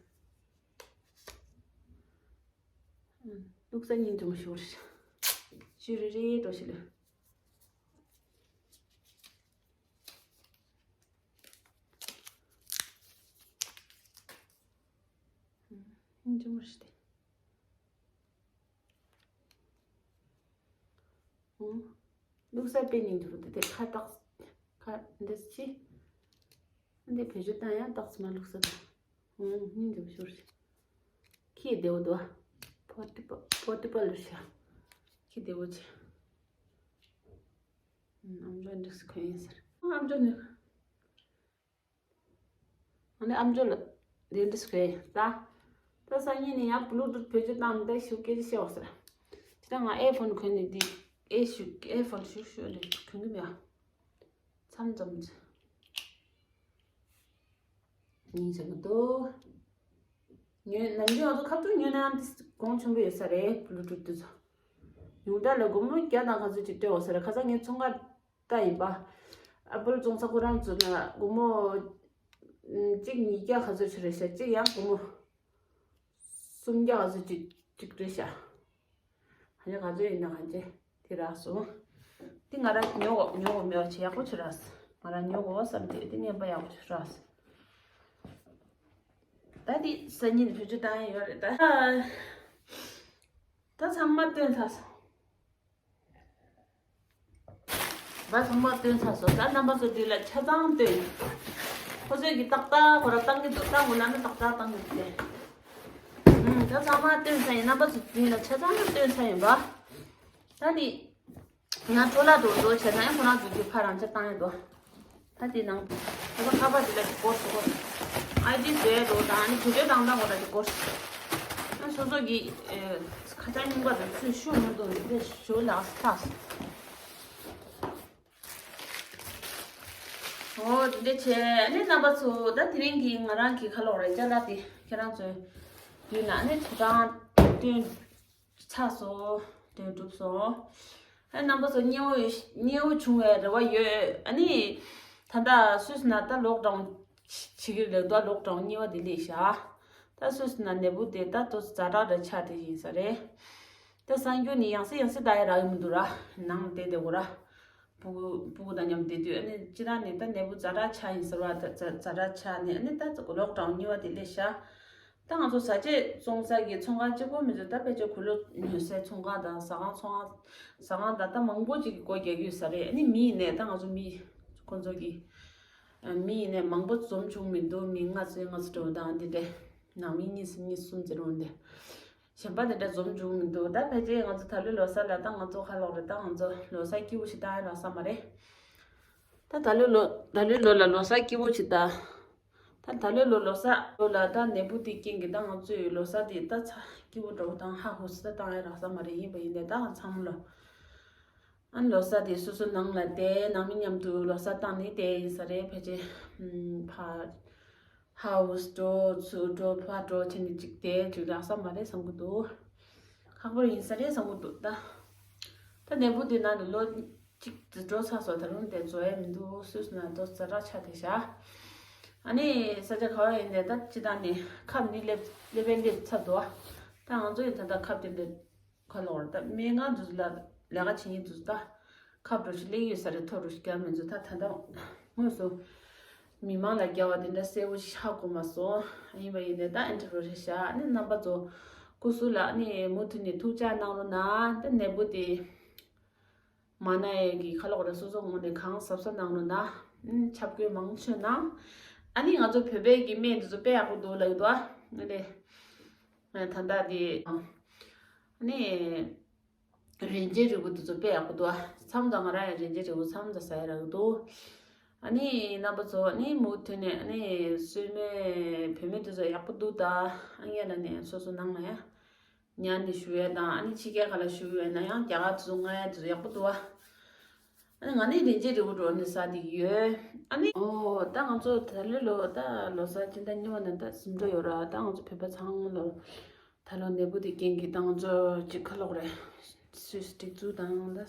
ལུག་ས་ཉིན་དུ་མ་ཞུ་ར་ཤ། ཞུ་རེ་རེ་འགྲོ་ཞིག་ལ། ཉིན་དུ་མ་ཞུ་དེ། ལུག་ས་པེ་ཉིན་དུ་དེ་དེ་ཁ་བཏགས། ཁ་འདི་ཅི། འདི་བེད་སྤྱོད་བཏང་ཡང་བཏགས་མ་ལུག་ས་དང་། ཨུང་སྙིང་རྗེ་མོ་ཤོར། ཁྱི་བདེ་བོ་འདུག་པོ་ཏི་པ་པོ་ཏི་པ་ལུ་ཤ། ཁྱི་བདེ་བོ་ཆེ། ཨམ་ཅོག་འདི་སུ་གོན་ཡིན་ཟེར། ཨམ་ཅོག་ནི། ཨ་ནི་ཨམ་ཅོག་ལ་འདི་འདི་སུ་གོན་ཡིན་ད། ད་སང་ཉིན་ནི་ཡང་Bluetooth་བེད་སྤྱོད་བཏང་ནས་ད་ཞུ་སྐད་ཆ་བཤད་འོག་ཟེར། ཅི་ད་ང་ཨེ་ཕོན་གོན་ནས་འདི་ཨེ་ཞུ་ཨེ་ཕོན་ཞུ་ཞུ་ལས་གོན་གི་མེད་ཨ། མཚམས་ཙམ་ཅི། ཉིན་ཟེར་གི་འདུག་ཉོས་ནམ་རྒྱུན་ང་ཚོ་ཁ་ཐུག་ཉོས་ན་འདི་གོང་ཆེན་པོ་ཡོད་ས་རེད་Bluetooth་དེ་ཚོ། ཉུང་མཐའ་ལ་སྒོར་མོ་བརྒྱ་དང་ག་ཚོད་ཅིག་སྤྲད་འོང་ས་རེད། ཁ་སང་ངའི་ཚོང་ཁང་ལྟ་ཡིན་པ། Apple་བཙོང་ས་ཁོ་རང་ཚོ་ན་སྒོར་མོ་གཅིག་ཉིས་བརྒྱ་ག་ཚོད་ཅིག་རེད་ཤག་གཅིག་ཡང་སྒོར་མོ་སུམ་བརྒྱ་ག་ཚོད་ཅིག་ཅིག་རེད་ཤག་ག་ཚོད་ཡིན་ན་གང་ཅི་དེ་རག་སོང་། དེ་ང་རང་ཉོ་གོ་ཉོ་གོ་མེད་པ་ཆེ་ཡག་པོ་ཆེ་རག་སོང་། ང་རང་ཉོ་གོ་བསམ་དེ་དེ་རྔན་པ་ཡག་པོ་ཆེ་རག་སོང་། ད་དེ་སང་ཉིན་བེད་སྤྱོད་བཏང་ཡ་ཡོད་རེད་ད། ད་ཚང་མ་བཏོན་ཚར་སོང་། ད་ཚང་མ་བཏོན་ཚར་སོང་། ད་རྣམ་པ་ཚོ་འདི་ལ་ཆ་ཚང་བཏོན། ཁོ་ཚོས་ཀྱི་ཏག་ཏག་ཁོ་ར་བཏང་གི་འདུག་བཏང་དགོས་ལབ་ན་ཏག་ཏག་བཏང་གི་འདུག་སྟེ། ཨུམ། ད་ཚང་མ་བཏོན་ཚར་ཡིན། རྣམ་པ་ཚོ་འདི་ལ་ཆ་ཚང་བཏོན་ཚར་ཡིན་པ། ད་ནི། ཡང་འཕྲོ་བརླག་འགྲོ་འགྲོ་བྱས་ན་ཡང་ཁོ་རང་ཚོ་འདི་ཕར་རང་ཆ་བཏང་ཡ་འདུག་ད་དེ་ནང་། ད་ཁ་པར་དེ་ལ་སྐོར་སྐོར། ཨའི་ཌི་བཟོས་འགྲོ་དང་ནི་བེད་སྤྱོད་བཏང་སྟངས་སྐོར་ལ་སྐོར། ཨ་སོ་སོ་གི་ཨེ་ཁ་བྱང་རྙིང་པ་དང་ཚུལ་ཤུགས་མི་འདུག་འདི་ཞུ་ལགས་ཐག་འོ་དེ་འདྲ་བྱས་ཨ་ནི་རྣམ་པ་ཚོ་ད་དེ་རིང་གི་ང་རང་གི་ཁ་ལོག་རེད་ཅ་ལག་དེ་ཁྱེད་རང་ཚོའི་མདུན་ན་ཨ་ནི་ཐུགས་སྣང་སྟོན། ཚར་སོང་། དོན་གྲུབ་སོང་། ཨ་རྣམ་པ་ཚོ་མཉེས་པོ་མཉེས་པོ་བྱུང་བའི་རེ་བ་ཡོད། ཨ་ནི། ད་ལྟ་སུད་སི་ན་ད་ལོག་ཌའུན་བྱེད་ཀྱི་རེད་ད། ལོག་ཌའུན་གཉིས་པ་དེ་སླེབས་ཤག་ད་སུད་སི་ན་ནད་འབུ་དེ་ད་ཏོག་ཙམ་ཛ་དྲག་རེ་ཆགས་དེ་ཡིན་ས་རེད། ད་གསར་འགྱུར་ནི་ཡང་སེ་ཡང་སེ་ལྟ་ཡ་རག་གི་མི་འདུག་ར། ནང་བསྡད་བསྡད་དགོས་ར། སྤུ་གུ་སྤུ་གུ་དང་མཉམ་བསྡད་དུས་ཨ་ནི་སྤྱིར་བཏང་ནས་ད་ནད་འབུ་ཛ་དྲག་ཆགས་ཡིན་ཟེར་བ་ད་ཛ་ཛ་དྲག་ཆགས་ནས་ཨ་ནི་ད་ལོག་ཌའུན་གཉིས་པ་དེ་སླེབས་ཤག་ད་ང་ཚོ་བཟའ་ཆས་བཙོང་ས་གི་ཚོང་ཁང་གཅིག་པོ་མི་ཚོད་ད་ཕལ་ཆེར་གོས་ལོག་ཉོ་སའི་ཚོང་ཁང་དང་ཟ་ཁང་ཚོང་ཁང་ཟ་ཁང་དང་ད་མང་པོ་ཅིག་གི་སྒོ་རྒྱག་གི་ཡོད་ས་རེད། ཨ་ནི་མི་ཡིན་ནའི་ད་ང་ཚོ་མི་ཁོང་ཚོ་གི་མི་ཡིན་ནའི་མང་པོ་འཛོམས་བྱུང་མི་འདུག་མི་ལྔ་ཚོ་ལྔ་ཚོ་འདྲ་བོ་དང་འདི་འདྲ་ནང་མི་གཉིས་གསུམ་གཉིས་གསུམ་ཟེར་འོང་འདི། གཞན་པ་དེ་འདྲ་འཛོམས་བྱུང་མི་འདུག་ད་ཕལ་ཆེར་ང་ཚོ་ད་ལོའི་ལོ་གསར་ལ་ད་ང་ཚོ་ཁ་ལོག་རེད། ད་ང་ཚོ་ལོ་གསར་སྐྱིད་པོ་ཞིག་བཏང་ཡ་ལོ་གསར་མ་རེད། ད་ད་ལོའི་ལོ་ད་ལོའི་ལོ་ལ་ལོ་གསར་སྐྱིད་པོ་ཞིག་ད། ད་ད་ལོའི་ལོ་ལོ་གསར་ལོ་ལ་ད་ནད་འབུ་དེ་རྐྱེན་གྱིས་ད་ང་ཚོའི་ལོ་གསར་དེ་ད་ཚ་སྐྱིད་པོ་འདྲ་བོ་དང་ཧ་ཧུ་སི་ད་བཏང་ཡ་ལོ་གསར་མ་རེད། ཡིན་པ་ཡིན་ནའི་ད་ང་ཚང་མ་ལོ། ཨ་ནི་ལོ་གསར་དེ་སོ་སོ་ནང་ལ་བསྡད་ནང་མི་མཉམ་དུ་ལོ་གསར་བཏང་ནས་བསྡད་ཡིན་ས་རེད། ཕལ་ཆེར་ཕར་ཧའུ་སི་འགྲོ་ཚུར་འགྲོ་ཕར་འགྲོ་བྱས་ནས་ཅིག་བསྡད་ཅིག་ལགས་ས་མ་རེད་བསམ་གི་འདུག་ཁག་པོ་ཡིན་ས་རེད་བསམ་གི་འདུག་ད་ད་ནད་འབུ་དེ་ནང་ནས་ལོ་གཅིག་ཙམ་འགྲོ་ཚར་སོང་། ད་རུང་དེ་བཟོ་ཡ་མི་འདུག་སུད་སི་ན་ཏོག་ཙམ་ཛ་དྲག་ཆགས་བསྡད་ཤག་ཨ་ནི་ས་ཆ་ག་བ་ཡིན་ནའི་ད་སྤྱིར་བཏང་ནས་ཁབ་ནི་སླེབས་སླེབས་པས་སླེབས་ཚར་འདུག་ད་ང་ཚོ་ཡིན་ད་ད་ཁབ་དེ་འདྲ། ཁ་ལོག་རེད། ད་སྨན་ཁང་དུ་ལ་ལས་ཀ་བྱེད་མཁན་དུ་ད་ ཁབ་འགྲོ་ཞིག་གླེང་ཡོད་ས་རེད། ཐོ་འགྲོ་ཞིག་རྒྱག་མི་འཛུ་ད་ད་ད་དངོས་སུ་མི་མང་ལ་རྒྱ་བ་དེ་འདྲ་གསལ་བོ་ཞིག་ཧ་གོ་མ་སོང་། ཡིན་པ་ཡིན་ནས་ད་ཨེ་འདྲ་རོ་རེད་ཤག་ཨ་ནི་རྣམ་པ་ཚོ་སྐུ་གཟུགས་ལ་ཨ་ནི་མུ་མཐུད་ནས་ཐུགས་ཅག་གནང་རོགས་གནང་། ད་ནད་འབུ་དེ་མ་ན་ཡས་ཀྱི་ཁ་ལོག་རེ་སོ་སོ་ངོས་ནས་གང་གཟབ་གཟབ་གནང་རོགས་གནང་། ཨ་ནི་ཆབ་གོས་མང་ཆོད་གནང་། ཨ་ནི་ང་ཚོ་བོད་པའི་གི་སྨན་དེ་ཚོ་དཔེ་ཡག་པོ་འདུག་ལབ་ཀྱི་འདུག་ཨ་ནི་ད་ལྟ་དེ་ཨ་ནི། རིན་ཆེན་རིལ་བུ་དེ་ཚོ་དཔེ་ཡག་པོ་འདུག་ཨ། མཚམས་དང་ང་རང་ཡང་རིན་ཆེན་རིལ་བུ་མཚམས་དང་ཟ་ཡ་རག་གི་འདུག་ཨ་ནི་རྣམ་པ་ཚོ་ཨ་ནི་མུ་མཐུད་ནས་ཨ་ནི་སྲོལ་མེད་བུད་མེད་དེ་ཚོ་ཡག་པོ་འདུག་ད་ཨ་ངས་ལ་ནས་སོ་སོ་ནང་ན་ཡ་ཉར་ནས་བཞུགས་ཡ་དང་ཨ་ནི་ཕྱི་རྒྱལ་ཁག་ལ་བཞུགས་ཡོད་ན་ཡང་རྒྱ་གར་དེ་ཚོ་ང་ཡ་དེ་ཚོ་ཡག་པོ་འདུག་ཨ། ཨ་ནི་ང་ནི་རིན་ཆེན་རིལ་བུ་འགྲོ་ནས་ཟ་བསྡད་ཀྱི་ཡོད། ཨ་ནི་ཨོ་ད་ང་ཚོ་ད་ལོ་ལོ་ད་ལོ་གསར་སྤྱི་ཟླ་གཉིས་པ་ནས་ད་ཟིན་འགྲོ་ཡོད་ར། ད་ང་ཚོ་བོད་པ་ཚང་མ་ལོ། ད་ལོ་ནད་འབུ་དེ་རྐྱེན་གྱིས་ད་ང་ཚོ་གཅིག་ཁ་ལོག་རེད། སུས་སྒྲིག་འཛུགས་དང་ད་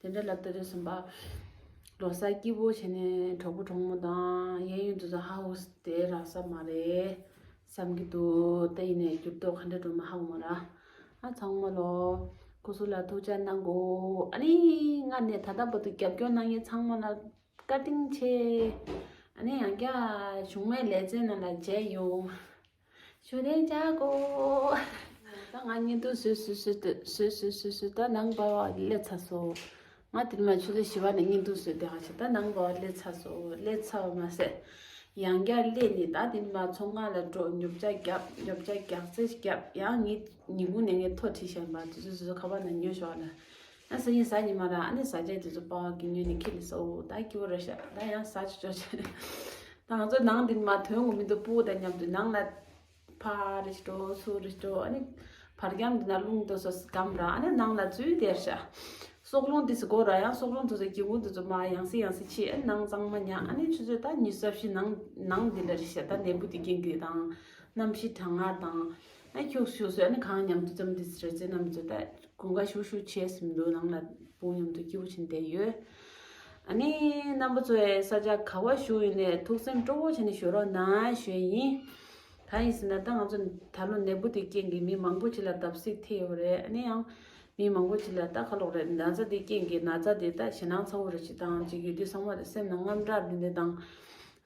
དེ་འདྲ་ལབ་ད་དུས་ཙམ་པ་ལོ་གསར་སྐྱིད་པོ་བྱས་ནས་གྲོགས་པོ་གྲོགས་མོ་དང་གཡས་གཡོན་དེ་ཚོ་ཧ་ཧུ་དེ་རག་ས་མ་རེད་བསམ་གྱི་འདུག་ད་ཡིན་ནའི་འགྱུར་ལྡོག་ག་འདྲ་འགྲོ་མ་ཧ་གོ་མ་ར། ཨ་ཚང་མ་ལོ་སྐུ་གཟུགས་ལ་ཐུགས་ཅག་གནང་དགོས། ཨ་ནི་སྔར་ནས་ད་ལྟ་བར་དུ་རྒྱབ་སྐྱོར་གནང་མཁན་ཚང་མ་ལ་བཀའ་དྲིན་ཆེ། ཨ་ནི་ཡང་བསྐྱར་བྱུང་མའི་ལེ་ཚན་ནང་ལ་མཇལ་ཡོང་། ཞུ་རན་ཅག་གོ། ད་ང་བརྙན་ཐུང་བཟོས་བཟོས་བཟོས་བཟོས་བཟོས་བཟོས་བཟོས་ད་ནང་པ་བ་སླེབས་ཚར་སོང་། ང་དེ་ནས་མ་ཆུ་ཚོད་བཞི་པ་ནས་བརྙན་ཐུང་བཟོས་བསྡད་ག་བྱས་ད་ནང་པ་བ་སླེབས་ཚར་སོང་། སླེབས་ཚར་བ་མ་ཟད། ཡང་བསྐྱར་སླེབས་ནས་ད་དེ་ནས་མ་ཚོང་ཁང་ལ་འགྲོ། ཉོ་ཆ་རྒྱབ། ཉོ་ཆ་རྒྱག་ཚེ་རྒྱབ། ཡང་ངས་ཉིན་གུང་ནས་ངས་ཐོ་བྲིས་བཞག་པ་དེ་ཚོ་དེ་ཚོ་ཁ་པར་ནང་ཉོས་ཤོག་ལ། ཨ་སང་ཉིན་གཟའ་ཉི་མ་ར་ཨ་ནི་ཟ་ཆས་དེ་ཚོ་པ་གི་ཉོས་ནས་ཁྱེར་ནས་སོ། ད་སྐྱིད་པོ་རེད་ཤག་ད་ཡང་ཟ་ཆོག་ཆོག་བྱས། ད་ང་ཚོ་ནང་འདི་ནས་མ་ཐོན་དགོས་མི་འདུག་སྤུ་གུ་དང་མཉམ་དུ་ནང་ལ་ཕར་རེ་འགྲོ་ཚུར་རེ་འགྲོ། ཨ་ནི་བར་ཁྱམས་འདི་ན་རླུང་དེ་ཚོ་སྐམ་ར་ཨ་ནི་ནང་ལ་འཛུལ་བསྡད་ཤག་སྲོག་རླུང་དེ་ཚོ་འགོ་ར་ཡང་སྲོག་རླུང་དེ་ཚོ་གྱི་འུ་དེ་ཚོ་མ་ཡང་སེ་ཡང་སེ་ཆེ། ཨ་ནི་ནང་གཙང་མ་ཉག་ཨ་ནི་ཆུ་ཚོད་ད་ཉི་ཤུ་རྩ་བཞི་ནང་ནང་འདི་འདྲ་རེད་ཤག་ད་ནད་འབུ་དེ་རྐྱེན་གྱིས་དང་གནམ་གཤིས་གྲང་ངར་དང་། ཨ་ཁྱུག་ཁྱུག་སོ་ཨ་ནི་གང་མཉམ་དུ་ཙམ་དེ་རེ་ཙེ་རྣམས་ཚོ་ད་དགུན་ཁ་ཤུག་ཤུག་བྱས་ཟིན་འདུག་ནང་ལ་སྤུ་མཉམ་དུ་སྐྱིད་པོ་བྱས་བསྡད་ཡོད། ཨ་ནི་རྣམ་པ་ཚོ་ཡ་ས་ཆ་ག་བ་བཞུགས་ཡོད་ནས་ཐུགས་སེམས་སྤྲོ་བོ་བྱས་ནས་བཞུགས་རོགས་གནང་ཞུ་ཡ་ཡིན། ད་ཡིན་ཟེར་ན་ད་ང་ཚོ་ད་ལོ་ནད་འབུ་དེ་རྐྱེན་གྱིས་མི་མང་པོ་ཅིག་ལ་བརྡབ་གསིག་ཐེབས་ཡོད་རེད། ཨ་ནི་ཡང་མི་མང་པོ་ཅིག་ལ་ད་ཁ་ལོག་རེད། ན་ཚ་དེ་རྐྱེན་གྱིས་ན་ཚ་དེ་ད་ཞེད་སྣང་ཚ་བོ་རེ་ཞིག་དང་ཅིག་ཡོད་དུས་ཚང་མ་དེ་སེམས་ནང་དངངས་སྐྲག་འདི་འདྲ་དང་།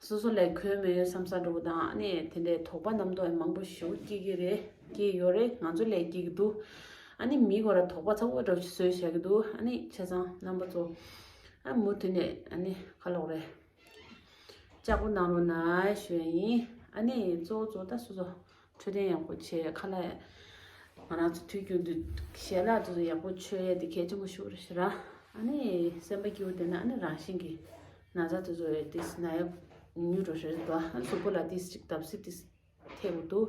སོ་སོ་ལས་འཁོན་མེད་བསམ་ས་འགྲོ་བ་དང་ཨ་ནི་དེ་འདྲའི་དོགས་པ་རྣམ་རྟོག་མང་པོ་ཞིག་སྐྱེ་གི་རེད། སྐྱེ་ཡོད་རེད། ང་ཚོ་ལས་སྐྱེ་གི་འདུག་ཨ་ནི་མི་གོ་ར་དོགས་པ་ཚ་བོ་འདྲ་བོ་ཞིག་བཟོས་བཞག་གི་འདུག་ཨ་ནི་བྱས་ཙང་རྣམ་པ་ཚོ་ཨ་མུ་མཐུད་ནས་ཨ་ནི་ཁ་ལོག་རེད། ལྕགས་པོ་གནང་རོགས་གནང་ཞུ་ཡ་ཡིན། ཨ་ནི་གཙོ་བོ་གཙོ་བོ་ད་སོ་སོ་འཕྲོད་བསྟེན་ཡག་པོ་བྱས། ཁ་ལག་ང་རང་ཚོ་དུས་རྒྱུན་དུ་ཞལ་ལག་དེ་ཚོ་ཡག་པོ་མཆོད་ཡ་དེ་གལ་ཆེན་པོ་ཞིག་རེད་ཤག་ར། ཨ་ནི་སེམས་པ་སྐྱིད་པོ་བསྡད་ན་ཨ་ནི་རང་བཞིན་གྱིས་ན་ཚ་དེ་ཚོ་ཡོད་དེ་ན་ཡ་ཉུང་འགྲོ་ཤེས་རེད་དོ། ཨ་ནི་གཟུགས་པོ་ལ་དེ་ཅིག་བརྡབ་གསིག་དེ་ཐེབས་འདུག་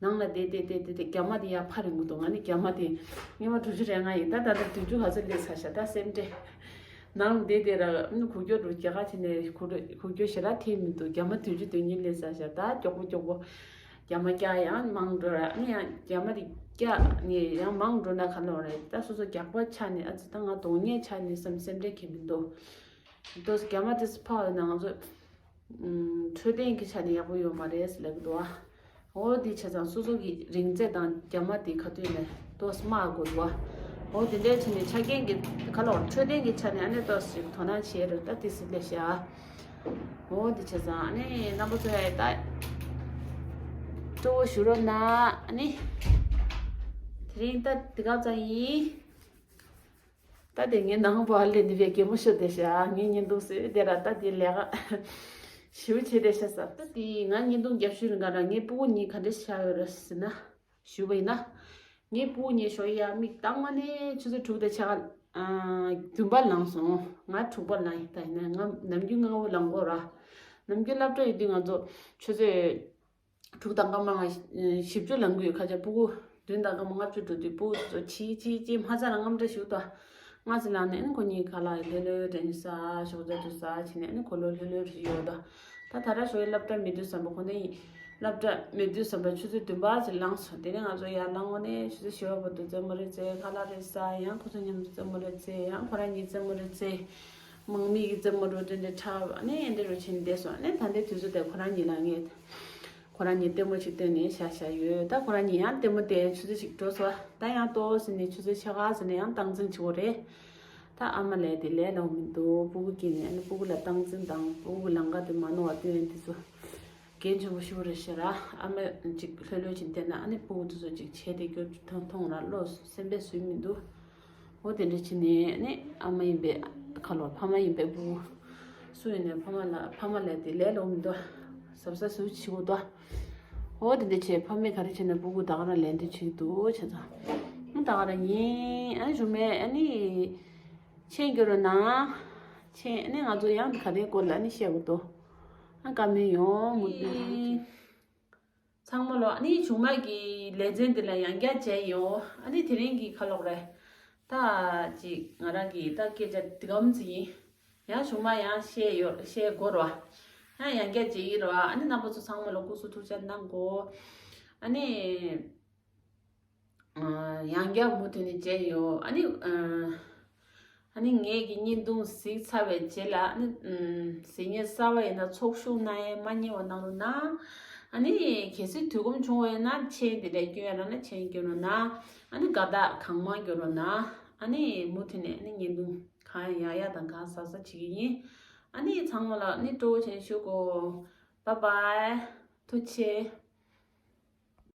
ནང་ལ་བསྡད་བསྡད་བསྡད་བསྡད་བསྡད་རྒྱ་མ་དེ་ཡར་འཕར་ཡོང་གི་འདུག་ང་ནི་རྒྱ་མ་དེ་སྔོན་མ་དྲུག་ཅུ་རེ་ལྔ་ཡིན། ད་ད་ལྟ་བདུན་ཅུ་ལྷག་ཙམ་སླེབས་ཚར་ཤག་ད་སེམས་ཁྲལ། ནང་ལ་བསྡད་བསྡད་ར་ཨ་ནི་འགུལ་སྐྱོད་འགྲོ། རྒྱ་གར་ཕྱིན་ནས་འགུལ་འགུལ་སྐྱོད་ཞེ་དྲག་ཐེབས་མི་འདུག་རྒྱ་མ་བདུན་ཅུ་དོན་གཉིས་སླེབས་ཚར་ཤག་ད་མགྱོགས་པོ་མགྱོགས་པོ་རྒྱ་མ་བཀྱག་ཡང་མང་འགྲོ་ར། ཨ་ནི་ཡང་རྒྱ་མ་དེ་བཀྱག་ནས་ཡང་མང་འགྲོ་ན་ག་ལོག་རེད། ད་སོ་སོ་རྒྱགས་པ་ཆགས་ནས་ཨ་ཙི་ད་ང་གདོང་ཉེས་ཆགས་ནས་བསམ་སེམས་ཁྲལ་གྱིས་མི་འདུག་ཏོག་ཙམ་རྒྱ་མ་དེ་ཚོ་ཕར་ཡོད་ན་ང་ཚོ་འཕྲོད་བསྟེན་གྱི་ཆ་ནས་ཡག་པོ་ཡོད་མ་རེད་ཟེར་ལབ་ཀྱི་འདུག་ཨ། འོ་དེ་བྱས་ཙང་སོ་སོ་གི་རིང་ཚད་དང་རྒྱ་མ་དེ་ག་དུས་ནས་ཏོག་ཙམ་དམག་དགོས་འདུག་ཨ། འོ་དེ་འདྲའི་ཆ་ནས་ཆ་རྐྱེན་གྱི་ཁ་ལོག་འཕྲོད་བསྟེན་གྱི་ཆ་ནས་ཨ་ནི་ཏོག་ཙམ་དོ་སྣང་བྱེད་རོགས། ད་དེ་ཟིན་ལས་བྱ། འོ་དེ་བྱས་ཙང་ཨ་ནི་རྣམ་པ་ཚོ་ཡ་ད་སྤྲོ་བོ་ཞུ་རོགས་གནང་། ཨ་ནི་དེ་རིང་ད་འདི་ག་ཙམ་ཡིན། ད་དེ་ངའི་ནང་པ་ལས་འདི་བའི་གད་མོ་ཤོར་བསྡད་ཤག་ངའི་བརྙན་ཐུང་བཟོས་བསྡད་ར། ད་དེ་ལས་ཀ་ཞེ་པོ་བྱས་བསྡད་ཤག་ཟེར། ད་དེ་ང་བརྙན་ཐུང་རྒྱབ་ཤོད་རིང་ག་ར་ངའི་སྤུ་གུ་གཉིས་ག་འདྲ་ཆགས་ཡོད་རེད་ཟེར་ན། ཞུས་པ་ཡིན་ན། ངའི་སྤུ་གུ་གཉིས་ཞོགས་ཡ་མིག་གདངས་པ་ནས་ཆུ་ཚོད་དྲུག་དང་ཕྱེད་ཀ་ཨ་བདུན་པ་ལངས་སོང་། ང་དྲུག་པ་ལངས་ཡིན། ད་ཡིན་ན་ང་ནམ་རྒྱུན་སྔ་པོ་ལངས་གོ་ར། ནམ་རྒྱུན་སློབ་གྲྭ་ཡོད་དུས་ང་ཚོ་ཆུ་ཚོད་དྲུག་དང་སྐར་མ་ལྔ་བཞི་བཅུ་ལངས་གི་ཡོད། ཁ་ཆེ་སྤུ་གུ་བདུན་དང་སྐར་མ་ལྔ་བཅུ་འགྲོ་དུས་སྤུ་གུ་ཚོ་ཆི་ཆི་ཆི་མ་ཚ་ལ་རྔམ་སྐྲག་ཞུ་ད། སྔ་ཙམ་ལངས་ནས་ཨ་ནི་ཁོ་གཉིས་ཁ་ལག་ལྷོད་ལྷོད་རེ་གཉིས་ཟ། ཞོགས་ཇ་དུ་ཟ་བྱས་ནས་ཨ་ནི་ཁོ་ལོ་ལྷོད་ལྷོད་རེ་ཡོད་ད། ད་ད་ར་ཞོགས་ཡ་སློབ་གྲྭ་མེད་དུས་ཙམ་པ་ཁོ་ནི་སློབ་གྲྭ་མེད་དུས་ཙམ་པ་ཆུ་ཚོད་བདུན་པ་ཙམ་ལངས་སོང་། དེ་ནས་ང་ཚོ་ཡར་ལངས་འོང་ནས་ཆུ་ཚོད་བཞི་པ་བར་དུ་རྩེད་མོ་རེ་རྩེ། ཁ་ལག་རེ་ཟ། ཡང་ཁོ་ཚོ་མཉམ་དུ་རྩེད་མོ་རེ་རྩེ། ཡང་ཁོ་རང་གཉིས་རྩེད་མོ་རེ་རྩེ། དམག་མི་གི་རྩེད་མོ་རུ་དེ་འདྲ་འཁྲབ། ཨ་ནི་འདི་རུ་ཕྱིན་བསྡད་སོང་། ཨ་ནི་ད་ལྟའི་དུས་ཚོད་དེ་ཁོ་རང་གཉིས་ལ་ངས་ཁོ་རང་གཉིས་ལྟད་མོ་ཞིག་སྟོན་ནས་བཞག་བཞག་ཡོད། ད་ཁོ་རང་གཉིས་ཡང་ལྟད་མོ་དེ་ཆུ་ཚོད་ཅིག་འགྲོ་སོང་། ད་ཡང་ཏོག་ཙམ་ནས་ཆུ་ཚོད་ཕྱེད་ཀ་ཙམ་ནས་ཡང་སྟངས་འཛིན་བྱེད་དགོས་རེད། ད་ཨ་མ་ལས་དེ་ལས་ལོག་མི་འདུག་སྤུ་གུ་སྐྱེས་ནས་ཨ་ནི་སྤུ་གུ་ལ་སྟངས་འཛིན་དང་སྤུ་གུ་ལམ་ཁ་དེ་མ་ནོར་བ་སྟོན་དེ་ཚོ་གལ་ཆེན་པོ་ཞིག་རེད་ཤག་ར། ཨ་མ་ཅིག་ལྷོད་ལྷོད་ཅིག་བསྡད་ན་ཨ་ནི་སྤུ་གུ་དེ་ཚོ་ཅིག་བྱས་ཏེ་སྐྱོ་ཐོང་ཐོང་ར་བློ་སེམས་པས་བཟོད་མི་འདུག་འོ་དེ་འདྲ་བྱས་ནས་ཨ་ནི་ཨ་མ་ཡིན་པའི་ཁ་ལོ་ཕ་མ་ཡིན་པའི་སྤུ་གུ་སུ་ཡིན་ནའི་ཕ་མ་ལ་ཕ་མ་ལས་དེ་ལས་ལོག་མི་འདུག་གཟབ་གཟབ་བྱེད་དགོས་འདུག་འོ་དེ་འདྲ་བྱས་ཕ་མས་ག་རེ་བྱས་ན་སྤུ་གུ་ད་ག་རང་ལན་དེ་བྱེད་འདུག་བྱས་ཙང་ད་ག་རང་ཡིན། ཨ་ནི་གཞུག་མའི་ཨ་ནི། མཆན་རྒྱུ་རུ་ན། མཆན་ནི་ང་ཚོ་ཡང་ག་རེ་སྐོར་ལ་ནི་བཤད་དགོས་དོ། ཨ་བཀའ་མོལ་ཡོང་མུ་མཐུད། ཚང་མ་ལོ་ཨ་ནི་གཞུག་མ་གི་ལེ་ཚན་འདི་ལ་ཡང་བསྐྱར་མཇལ་ཡོང་ཨ་ནི་དེ་རིང་གི་ཁ་ལོག་རེད། ད་ཅིག་ང་རང་གི་ད་སྐད་ཆ་འདི་གམ་ཙི་ཡིན། ཡང་གཞུག་མ་ཡང་བཤད་ཡོད་བཤད་དགོས་རོ། ཡང་ཡང་བསྐྱར་མཇལ་ཡིན་རོ། ཨ་ནི་རྣམ་པ་ཚོ་ཚང་མ་ལོ་སྐུ་གཟུགས་ཐུགས་ཅག་གནང་དགོས། ཨ་ནི། ཡང་བསྐྱར་མུ་མཐུད་ནས་མཇལ་ཡོང་། ཨ་ནི། ཨ་ནི་ངེད་ཀྱི་བརྙན་ཐུང་གཟིགས་ཚར་བའི་རྗེས་ལ་ཨ་ནི། གཟིགས་ཉན་གསར་བ་ཡིན་ན་ཚོགས་ཞུགས་གནང་ཡས་མ་བསྙེལ་བ་གནང་རོགས་གནང་། ཨ་ནི་གལ་སྲིད་དུས་ཁོམ་བྱུང་བ་ཡིན་ན་མཆན་དེ་འདྲ་སྐྱོན་ཡ་རག་ན་མཆན་སྐྱོན་རོགས་གནང་། ཨ་ནི་དགའ་རྟགས་གང་མང་སྐྱོན་རོགས་གནང་། ཨ་ནི་མུ་མཐུད་ནས་ཨ་ནི་བརྙན་ཐུང་གང་ཡག་ཡག་དང་གང་གཟབ་གཟབ་བྱེད་ཀྱི་ཡིན། ཨ་ནི་ཚང་མ་ལ་ཨ་ནི་སྤྲོ་བོ་བྱས་ཞུ་གོ། Bye bye. ཐུགས་རྗེ་ཆེ།